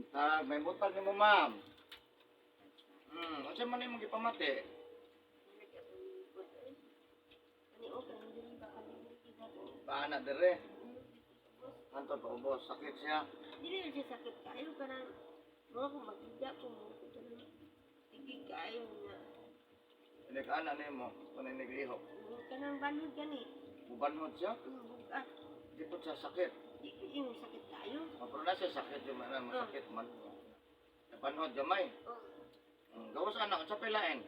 Buntag, may buntag nimo, ma'am. Unsa man imong gipamati? Paana dire? Anto pa ubos, sakit siya. Dili na siya sakit kaayo, kanang mga kung maghiga ko mo tigig kaayo nga. Inig-ana nimo, kung iniglihok. Kanang banhod gani. Mubanhod siya, Bugat. di po siya sakit. Di ko yung sakit kaayo. Oh, pero na siya sakit yung mga masakit man. Napanhod gamay. Oh, Gawas anak, unsa pilain?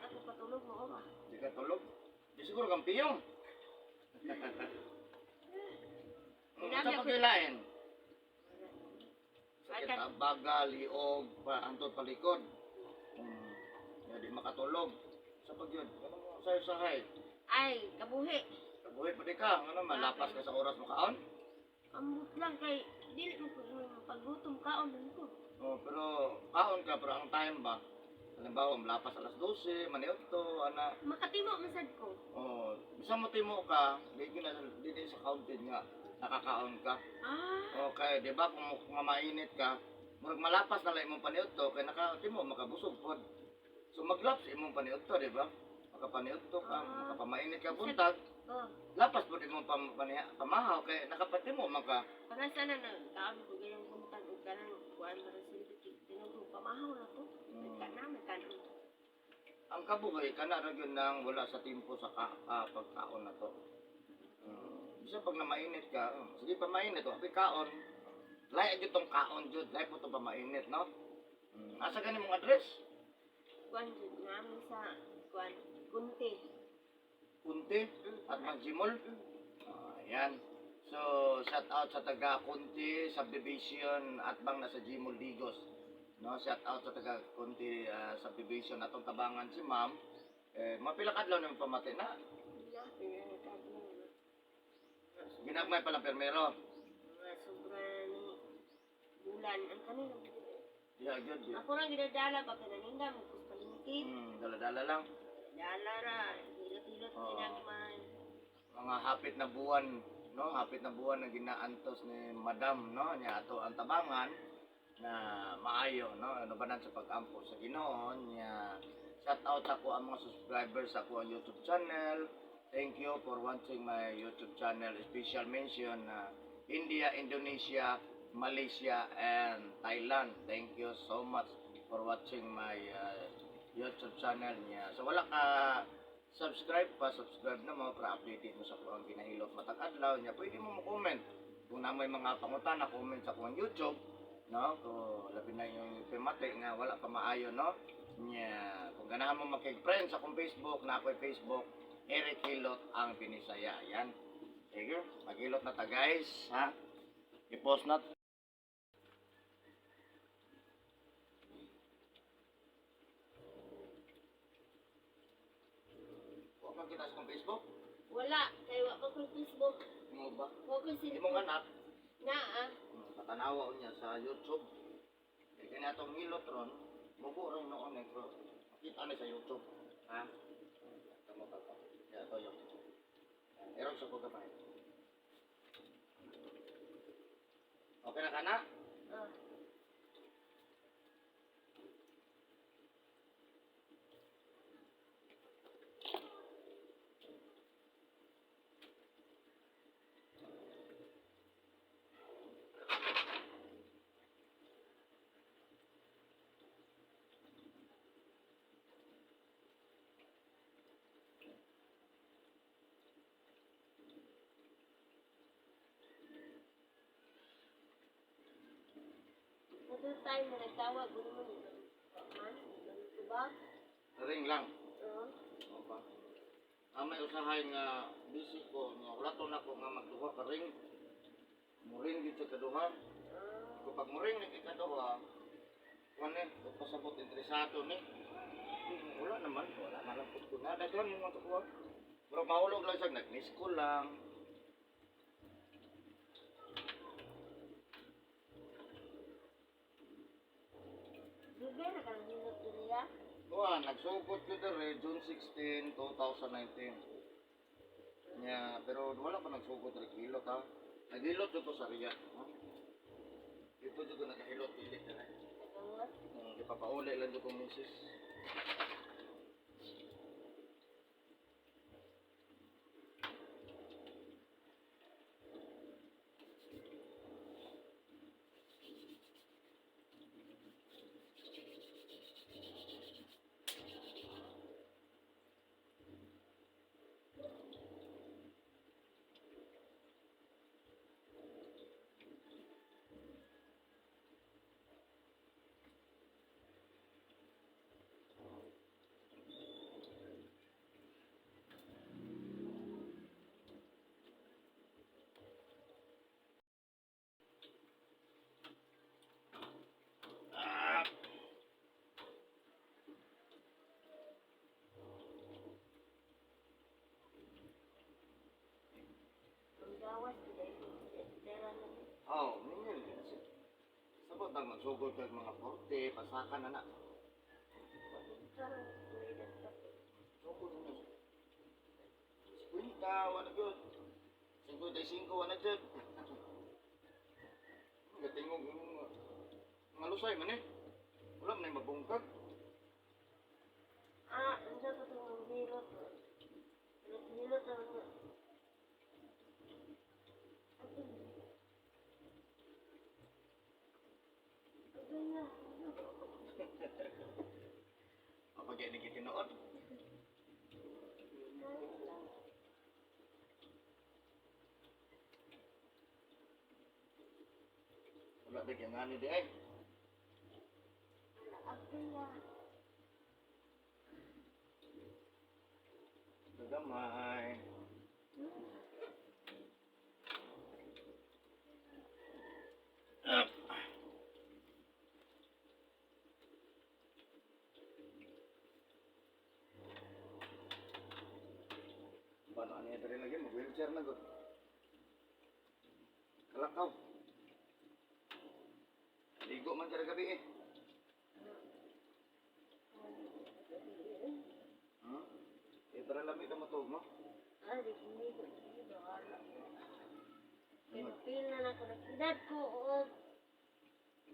ako patulog mo ba? Di ka tulog. Di siguro kang piyong. Unsa pa kilain? Sakit ang baga, liog, pa, antod palikod. Ya, di makatulog. Sa pag yun, ano mo sayo sahay? Ay, kabuhi. Kabuhi pa di ka, ano malapas ka sa oras mo kaon? Ambot lang kay dili mo ko yung paggutom kaon man ko. Oh, pero kaon ka, pero ang time ba? Halimbawa, malapas alas 12, maniot to, ana. Makatimo man sad ko. Oh, bisa mo timo ka, di na di, di sa counted nga nakakaon ka. Ah, Okay, di ba kung mainit ka, murag malapas na lang imong paniudto to kay nakatimo makabusog pod. So maglaps imong paniudto, di ba? Makapaniudto ka, makapamainit ka buntag, oh. lapas pod imong pamahaw kay nakapatimo man ka. Para sana na kaon ko gayong buntag ug kanang kuan para silbi tinog pamahaw na to. Ka na may kanon. Ang kabuhay kana ra gyud nang wala sa timpo sa pagkaon na to. Bisa pag namainit ka, sige pamainit, wa pa'y kaon. Lahi gyud tong kaon jud, lahi po tong pamainit, no? Asa gani mong address? Kuan jud namin sa kuan kunti. Kunti at Magjimol. Ayan. So, shout out sa taga Kunti Subdivision at bang nasa Jimol Digos. No, shout out sa taga Kunti Subdivision atong tabangan si Ma'am. Eh, mapila ka adlaw nimo pamati na. Wala pinakadlo. Ginagmay pa lang permero. Mga sobra ni bulan ang kanina. Diha gyud. Di. Ako lang ginadala ba kananinda mo kus palingki. Dala-dala lang. Dala ra hilot-hilot Oo. ginagmay. Mga hapit na buwan, no? Hapit na buwan na ginaantos ni Madam, no? Nya ato ang tabangan na maayo, no? Ano ba sa pag-ampo sa Ginoo nya. Shout out ako ang mga subscribers sa ako ang YouTube channel. Thank you for watching my YouTube channel. Special mention na India, Indonesia, Malaysia, and Thailand. Thank you so much for watching my YouTube channel niya. So wala ka subscribe pa, subscribe na mo para updated mo sa kuang ginahilot matag adlaw niya. Pwede mo mo-comment kung na may mga pangutana, comment sa kuang YouTube, no? Ko labi na yung pimate nga wala pa maayo, no? Nya, kung ganahan mo makig-friend sa akong Facebook, na ako'y Facebook, Eric Hilot ang Binisaya. Yan. Sige, maghilot na ta guys, ha? I-post na. Huwag kang kita sa akong Facebook. Wala kay wa pa ko Facebook. Mo ba? Wa ko Imong anak, Na ah. Patanawa niya sa YouTube. Kaya kanya atong hilot ron, mubo ron noon eh, pero makita ni sa YouTube. Ha? Tamo ka pa. Kaya ito yung. Erog sa pagkapay. Okay na ka na? Ah. Ito time na nagtawag gulo mo ni man, ganito ba? Ring lang. Oo. O ba? Ah, may usahay nga busy ko nga wala to na ko nga magduha ka ring. Muring dito kaduha. Ah. Kung pag muring ni kaduha, kuan eh, pasabot interesado ni. Wala naman, wala na lang pud ko na. Daghan yung mga tukuha. Pero mahulog lang siya, nag-miss ko lang. Dugay na kang hilot diri ah. Kuan, nagsugod ko dere June 16, 2019. Nya, pero wala pa nagsugod dere hilot ha. Naghilot jud ko sa Riya. Ha? Dito jud ko nagahilot. Ipapauli lang jud kong misis. Ah! Ang gawas gid ay pera na. Oh, mingil din siya. Sabot ang magsugod kag mga 40, pasakan na na. Parang tuwidan ka. Sugod na siya. 50, wala gyud. 55, wala gyud. Gatingog mga lusay man eh. Wala man ay mabungkag. Ah, unsa pa tong hilot? Hilot ang Agay na. Mapagay ni kitinood. Wala ba kaya nga ni di ay. Agay na. Gamay. Up. Paano ano yung lagi? Mag-wheelchair na gud. Kalakaw. Ligo man kada gabi eh. Eh, para lamig na matug mo. Ah, di ko di bahala. Pero pila na ako nag-edad ko og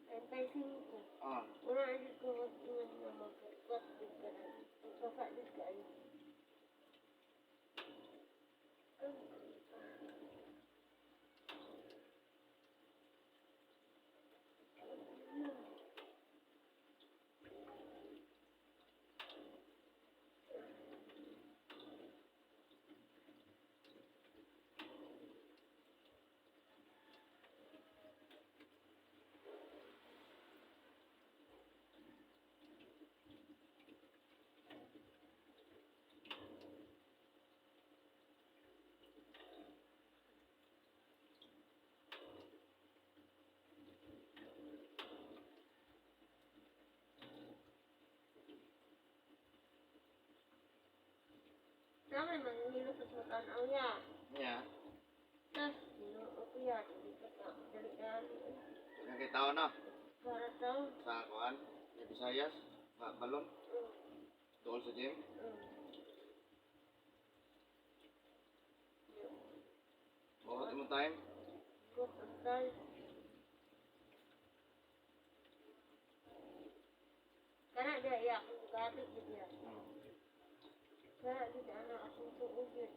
35. Ah, Una na ko mag-ingon nga magkatwat gud ka na. Magpasa gud ka ay. Naman manghilo sa matan-aw niya. niya. Tas, ginoo ko yan. Hindi ka pa. Dali dali. Yung kay tao na. Para tao. Sa kuan, may Visayas, ba balon, dool sa gym. Buhat mo time. Good ang tayo. Kana di ay akong bugati gid ya. Kana gid ana akong tuog yun.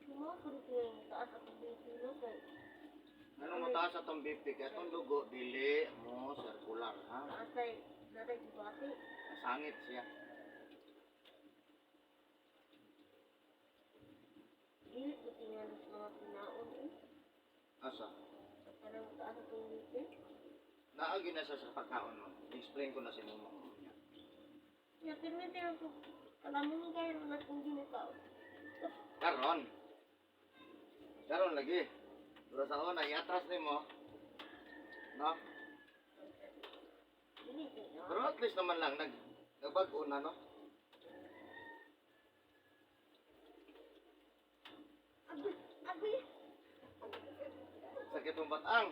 Kumo ko yung taas akong BP no kay Ano mo taas atong BP kay atong dugo dili mo circular ha. taas ay natay bugati. Masangit siya. Dili ko tingnan sa mga pinaon eh. Asa? Kanang taas akong BP. Naagi na siya sa pagkaon mo. Explain ko na si Momo. Ya pirmi tinang ko kalamon kayo na akong ginikaw. Karon. Karon lagi. Pero sa una iatras nimo. No? Dili ko. Pero at least naman lang nagbag-o na no. Abi, abi. Sakit mong batang.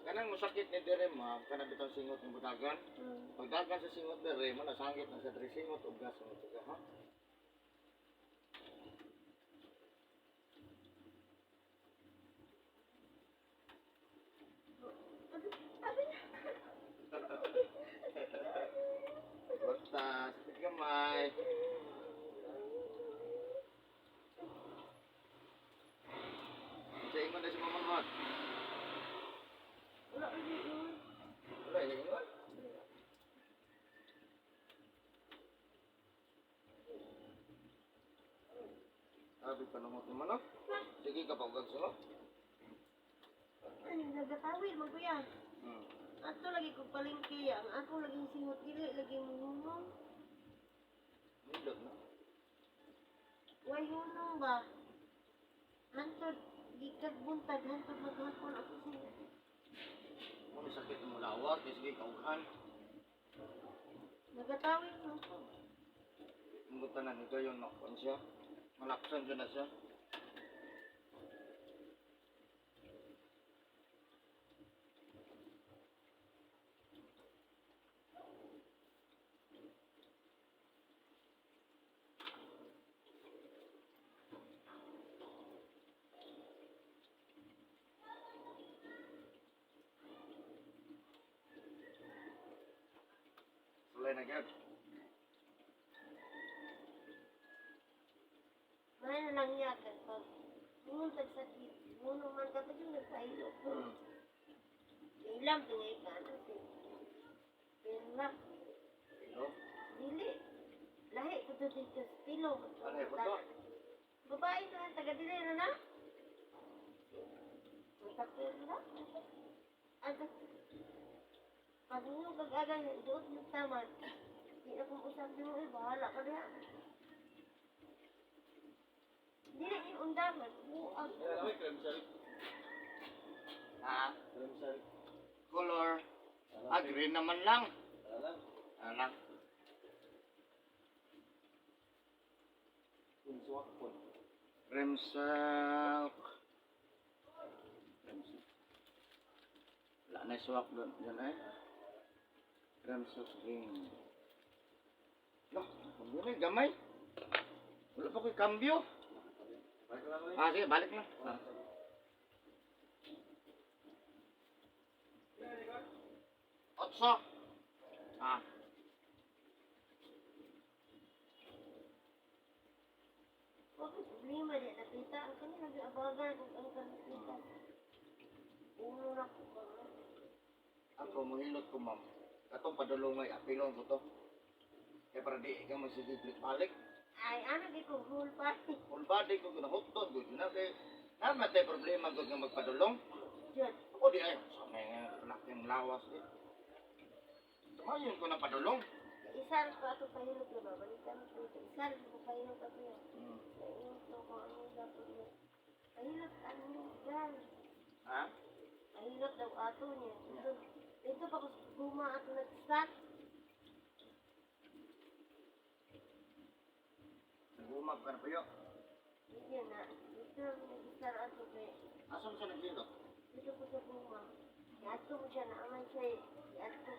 Kanang masakit ni dire ma, kanang bitong singot ng budagan. Pagdagan sa singot dire mo nasangit na sa diri singot ug gas mo siya ha. Singot. Wala ko yun. Wala yung ingon. Sabi pa nung mo no? Sige ka pa ugag singot. Ay, nagatawil man kuya. Ato lagi ko palengke ang ako laging singot dili lagi muhunong. Nindot na. Way hunong ba? Hantod gikag buntag hantod maghapon ako singot. Kung may sakit mo lawar, kaya sige kaughan. Nagatawil man ko. Ang tanan ni gayon makuan siya. Malaksan siya na siya. Sulay na gyud. May na lang niya kay pag ingon tag sakit, hunong man ka pa yung nagpahilo ko. Ilam tingay ka ano si. Pera Hello? dili. Lahi ko to dito sa pilo. Ano, puto? Babae na taga dili na na. Matapir na. Aga. Pag ingon kag aga duot yung taman. Di na kong usap mo eh, bahala ka diha. Dili yung undaman, buang. Ha? Color. Ah, green naman lang. Ano lang? Remsilk. Remsilk. Wala na yung swak doon. Yan eh. Remsilk green. Lah, kambyo na eh, gamay. Wala pa ko'y kambyo. Ah, sige, balik na. Ah. Otso. Ah. Huwag problema di nakita. Ang kanila abagan kung ang kanila. Ulo na ko ka. Ako, muhilot ko, ma'am. Katong padulongay, apilon ko to. Kaya para di ka magsigiglit balik. Ay, ano di ko whole party. Full body ko, ginahukton ko. Yun na, kay naman tayo problema ko nga magpadulong. Diyan. Ako di ay, sa may laking lawas eh. Tumayon ko na padulong. Isa rin ko ato pahilot na ba? Balikan ko ito. Isa rin ko pahilot ato yan. Naingon ko kung ano dapat niya. Pahilot ano gan. Ha? Pahilot daw ato niya. Dito, dito pa ko sa guma ato nag-start. Nagumag ka na payo. Dito na. Dito na nag-start ato kay. Asan siya naghilot? Dito ko sa guma. Yato ko siya naaman siya. Eh. Yato.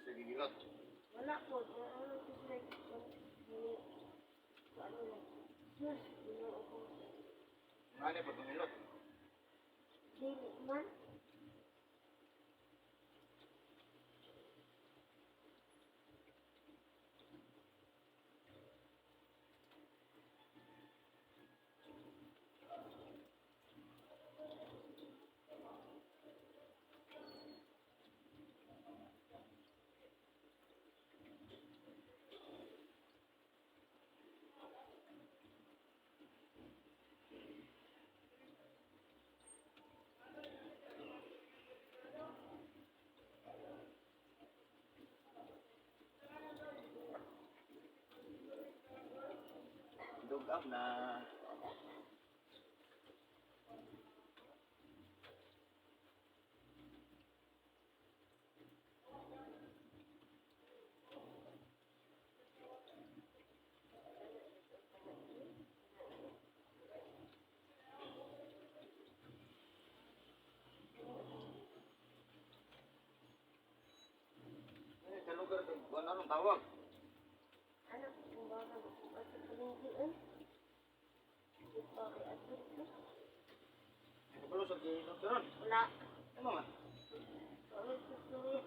Sa gigilot. Wala po. Ano ko sila. Ano lang. Diyos, ginoo ko. Nga ni pa tumilot. Dili man. Dugap na. Eh, sa lugar, anong tawag? Anak, kung baka ato palengke eh. Di pa kay ato. Eh. Kabalo sa gihilot karon. Wala. Ano man? Wala ko suri.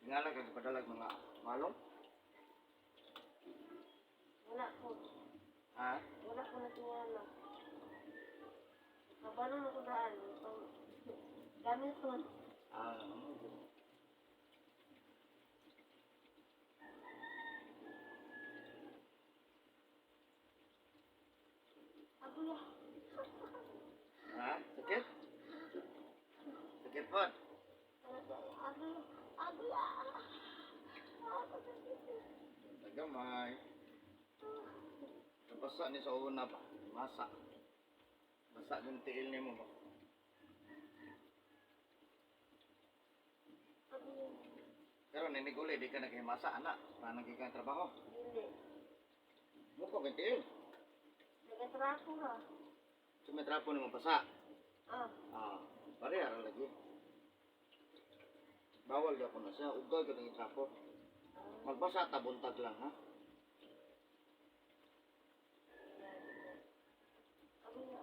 Tingala kag padalag mga malong. Wala ko. Ha? Wala ko na tingala. Kabalo na ko daan. Pang gamiton. Ah, ano? Ako ya. Ha? Sakit? Sakit po. Ako ya. Ako ya. Ako sakit. Tagamay. Nabasa ni sa una ba? Masa. Basa yung tiil ni mo ba? Ako ya. Pero niniguli, di ka naghimasa, anak. Parang ka trabaho. Dili. Muko kay tiil. Nagatrapo ha. Sumitrapo ni mo basa. Ah. Ah, pareha ra lagi. Bawal di ako na siya. Ugay ka ng trapo. Magbasa ta buntag lang ha. Ako ya.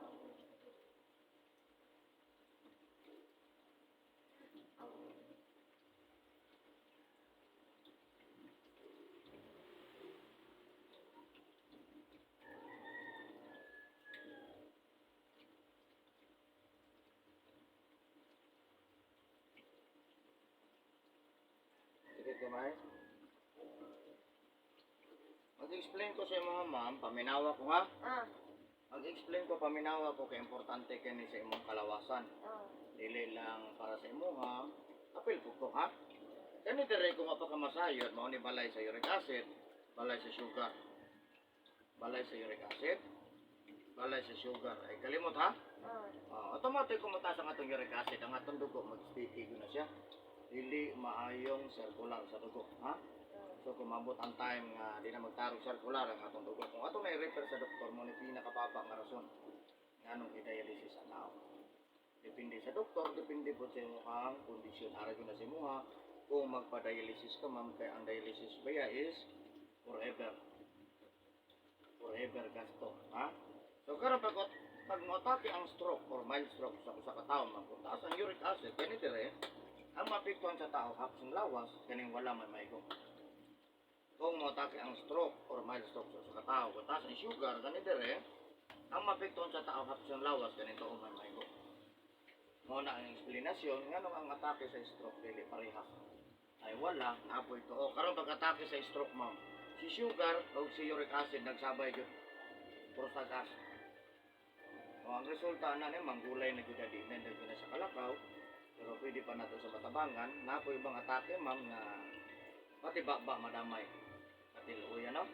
Sige kamay. Mag-explain ko sa imo ma'am, paminawa ko ha. Ah. Mag-explain ko paminawa ko kay importante kini sa imong kalawasan. Ah. Dili lang para sa imo ha. Apil ko ko ha. Kani dire kung mapakamasayod mao ni balay sa uric acid, balay sa sugar. Balay sa uric acid, balay sa sugar. Ay kalimot ha. Ah. Ah, automatic kung mataas ang atong uric acid, ang atong dugo mag-sticky na siya. Dili maayong circular sa dugo, ha? So kung maabot ang time nga di na magtarong circular ang atong dugo, kung ato na i-refer sa doktor mo ni pinakababa nga rason nganong i-dialysis ang tao. Depende sa doktor, depende po sa imong kondisyon. Ara gyud na sa imuha kung magpa-dialysis ka ma'am kay ang dialysis baya is forever. Forever gasto, ha? So karon pag moatake ang stroke or mild stroke sa usa ka tawo ma'am, kung taas ang uric acid kani dire ang maapektuhan sa tao hapsing lawas kaning wala may maigo. Kung moatake ang stroke or mild stroke sa usa ka tawo, kung taas ang sugar kani dire ang maapektuhan sa tao hapsing lawas kaning tuo may maigo. Mao na ang eksplanasyon nganong ang atake sa stroke dili parehas. Ay wala, apoy tuo. Karon pag atake sa stroke ma'am, si sugar o si uric acid nagsabay gyud. Puro sa gas. O, ang resulta na ni manggulay na gyud di na gyud na sa kalakaw. Pero pwede pa nato sa matabangan. Napo ibang atake ma'am nga pati ba madamay. Pati luoy ano.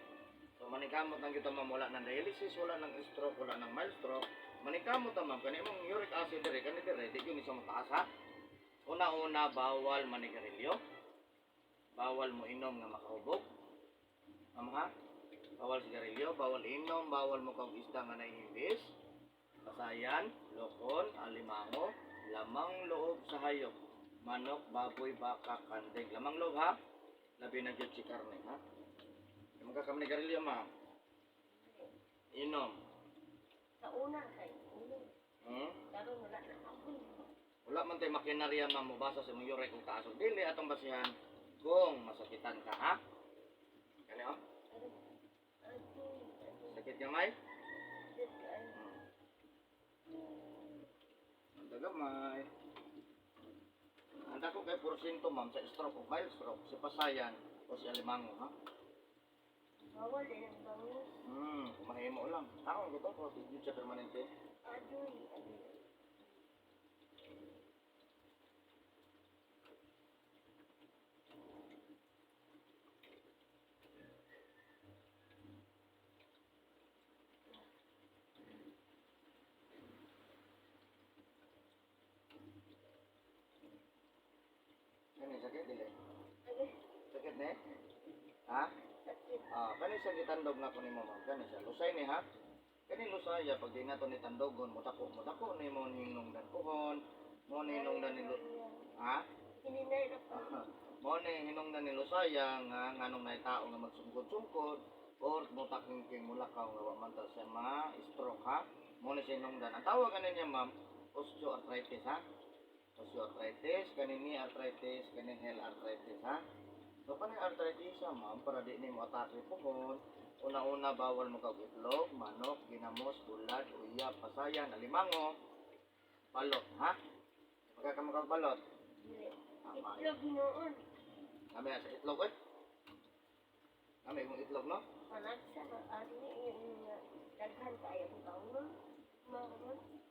So maningkamot nang gyud ta, ma'am, wala ng dialysis, wala ng stroke, wala ng mild stroke. Maningkamot ta ma'am kani imong uric acid dire kani dire di gyud ni sa mataas ha. Una-una bawal manigarilyo. Bawal mo inom nga makahubog. Ma'am ha? Bawal sigarilyo, bawal inom, bawal mo kang isda nga naiimbis. Pasayan, lokon, alimango, lamang loob sa hayop. Manok, baboy, baka, kanding. Lamang loob ha? Labi na gyud si karne ha? Yung mga kami garilyo ma'am. Inom. Sa una kay ulo. Hmm? Karon wala na ako. Wala man tayo makinarya ma'am mobasa sa imong uric kung taas o dili atong basihan kung masakitan ka ha? Kani oh? Sakit gamay? Ang gamay. Ang dako kay porsyento ma'am sa stroke o mild stroke, si pasayan o si alimango ha. Bawal din ang bangus. Kumahimo lang. Taon ko to, pero siya permanente. Aduy, aduy. Kani sakit dili. Aduy, Sakit ne? Ha? sakit. Ah, kani sa gitandog na ko nimo ma'am. Kani siya lusay ni ha. Kani lusaya pag di nato ni tandogon mo dako mo dako ni mo hinungdan puhon, mo ni hinungdan ni ha? Hininay na pa. Mo ni hinungdan ni lusaya nga nganong nay tao nga magsungkod-sungkod or mo takingking mulakaw nga wa man ta siya ma stroke ha. Mo ni siya hinungdan. Ang tawag ani niya ma'am, osteoarthritis ha. Osteoarthritis. Arthritis, kaning knee arthritis, kaning heel arthritis, ha? So kanang arthritis siya, ma'am, para di nimo atake puhon. Una-una, bawal mo kag itlog, manok, ginamos, bulad, uyab, pasayan, alimango, balot, ha? Magka ka mo balot. Dili. Tama. Itlog hinuon. Kami sa itlog, eh. Kami kung itlog, no? Panagsa na ari ni yung nga daghan kaayo ang taon. Mga